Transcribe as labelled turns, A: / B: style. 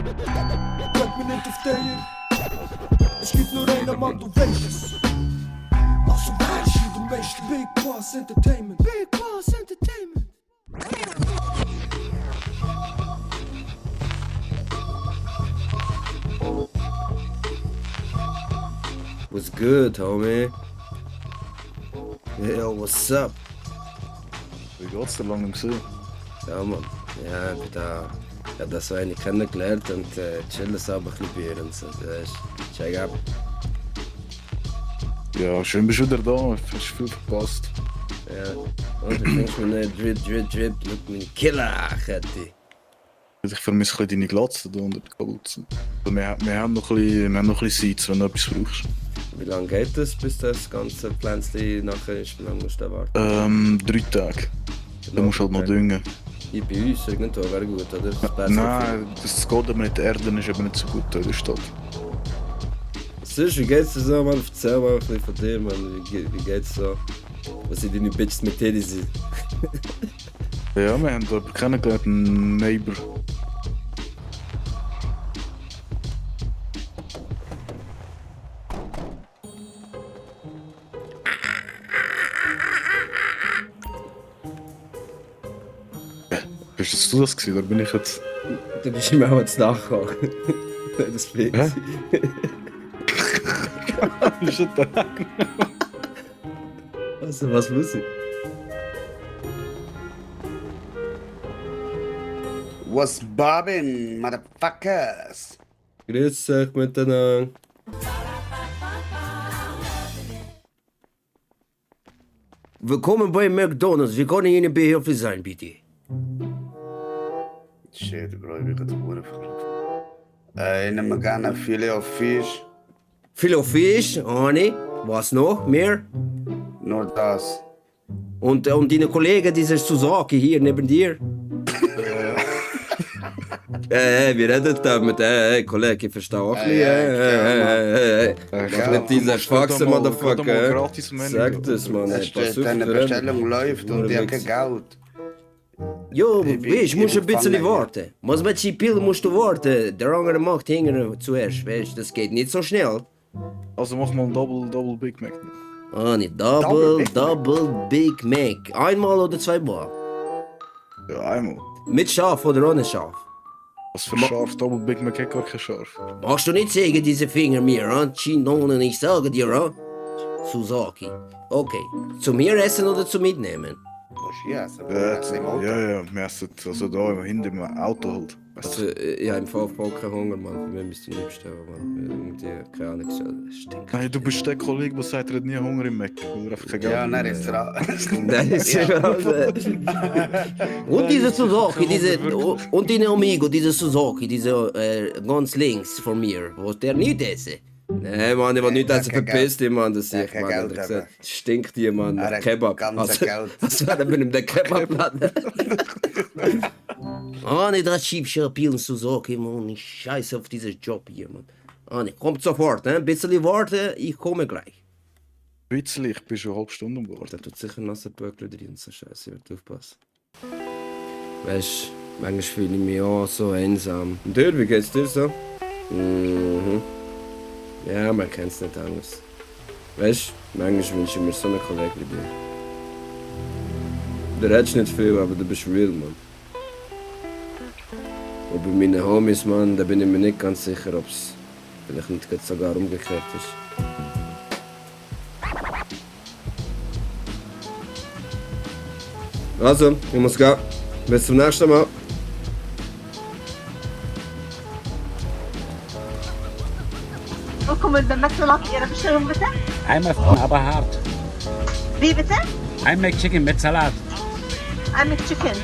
A: Kijk me niet of tegen. Es gibt nur einen Mann, du weißt es. Also weiß ich, du meiste Big Boss Entertainment. Big Boss Entertainment.
B: What's good, homie? Yo, what's up?
C: Wie geht's dir lange gesehen?
B: Ja, Mann. Ja, ich bin da. Ich hab das so eine kennengelernt und chillen so ein bisschen bei ihr und so. Check ab.
C: Ja, schön bist du wieder da. Hast viel verpasst.
B: Ja. Und ich denkst mir nicht, drip mit meinem Killer-Kette.
C: Ich vermisse ein bisschen deine Glatze da unter der Kapuze. Wir haben noch ein bisschen Zeit, wenn du etwas brauchst.
B: Wie lange geht es, bis das ganze Pflänzchen nachher ist? Wie lange musst du da warten?
C: 3 Tage. Dann musst du halt noch düngen.
B: Hier bei uns irgendwo wäre gut, oder?
C: Nein, das geht aber nicht. Erden ist aber nicht so gut in der Stadt.
B: Sonst, wie geht's dir so, Mann? Erzähl mal ein bisschen von dir, Mann. Wie geht's so? Was sind deine Bitches mit dir sind?
C: Ja, wir haben da jemanden kennengelernt, einen Neighbor. Bist du das gewesen, oder bin ich jetzt...
B: Du bist ihm auch jetzt nachgekommen. Das fliegt.
C: Hä? Bist du da?
B: Also, was muss ich?
D: What's bobbin', motherfuckers?
B: Grüß euch miteinander. Willkommen bei McDonald's. Wie kann ich Ihnen behilflich sein, bitte?
D: Shit, Bro, ich bin gerade verrückt. Ich nehme gerne Filet of Fish.
B: Filet of Fish, Honey. Was noch? Mehr?
D: Nur das.
B: Und deine Kollege, dieser Suzuki hier neben dir? Wir reden da mit, Kollege, ich verstehe auch nicht. Mach nicht diese Faxe, Motherfucker. Sag das, Mann.
D: Deine Bestellung läuft und ich habe kein Geld.
B: Jo, weißt, musst ein bisschen warten. Was mit den Pillen musst du warten. Der andere macht hingern zuerst, weißt, das geht nicht so schnell.
C: Also mach mal ein Double Big Mac.
B: Ah, nicht Double Big Mac. Einmal oder zweimal?
C: Ja, einmal.
B: Mit Schaf oder ohne Schaf?
C: Was für scharf, Double Big Mac hat gar kein scharf.
B: Machst du nicht sagen, diese Finger mir, ah? Chinonen, ich sage dir, ah? Suzuki. Okay, zum hier essen oder zum mitnehmen?
D: Ja,
C: Ja, wir essen also da hinten im Auto halt.
B: Also, ich habe im Fall voll keinen Hunger, Mann. Wir müssen nicht bestellen, Mann. Irgendwie, keine Ahnung, so stinkt.
C: Nein, du bist der Kollege, der sagt, er hat nie Hunger im Mac, weil er einfach kein Geld
D: Ja,
C: hat.
D: nein, ist dran.
B: Nein, ist ja. Und diese Suzuki, und deine Amigo, diese Suzuki, diese ganz links von mir, wo der nicht essen. Nein, Mann, ich will nicht essen, verpiss dich, Mann, das sehe ich, Mann. Das stinkt hier, Mann, nach Kebab. Was wäre mit dem Kebabladen? Anne, das schiebst du ein Suzuki, Mann, ich scheiße auf diesen Job hier, Mann. Anne, kommt sofort, ein bisschen warten, ich komme gleich.
C: Witzig, ich bin schon eine halbe Stunde am Warten.
B: Da tut sicher nasse Böckler drin und so Scheiße, ich werde aufpassen. Weißt du, manchmal fühle ich mich auch so einsam. Und dir, wie geht's dir so? Ja, man kennt's nicht anders. Weißt du, manchmal wünsche ich mir so einen Kollegen wie dir. Du redest nicht viel, aber du bist real, Mann. Und bei meinen Homies, Mann, da bin ich mir nicht ganz sicher, ob's vielleicht nicht gerade sogar umgekehrt ist. Also, ich muss gehen. Bis zum nächsten Mal.
E: Willkommen beim McDonald's. Ihre Bestellung bitte?
F: Einmal Frauen, aber hart.
E: Wie bitte?
F: Ein McChicken mit Salat.
E: Ein McChicken.